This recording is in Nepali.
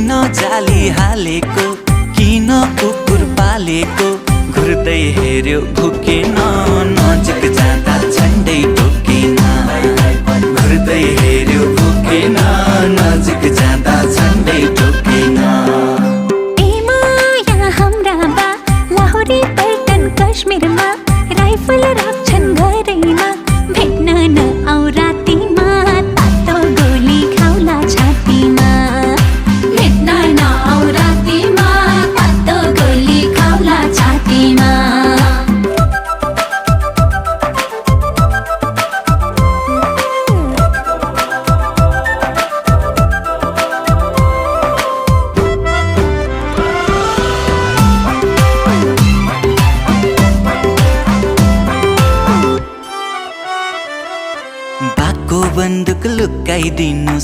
किन जाली हालेको, किन कुकुर पालेको, घुर्दै हेर्यो भुकेन, नजिक जाँदा झन्डै टोकेन। घुर्दै हेर्यो भुकेन, नजिक जाँदा झन्डै टोकेन। ए माया हाम्रा बा लाहोरी पल्टन कश्मीरमा राइफल राख्छन् घरैमा, भेट्न नआउ रातिमा तातो गोली खाउला छातीमा। भेट्न नआउ रातिमा तातो गोली खाउला छातीमा। बाको बन्दुक लुकाइदिनु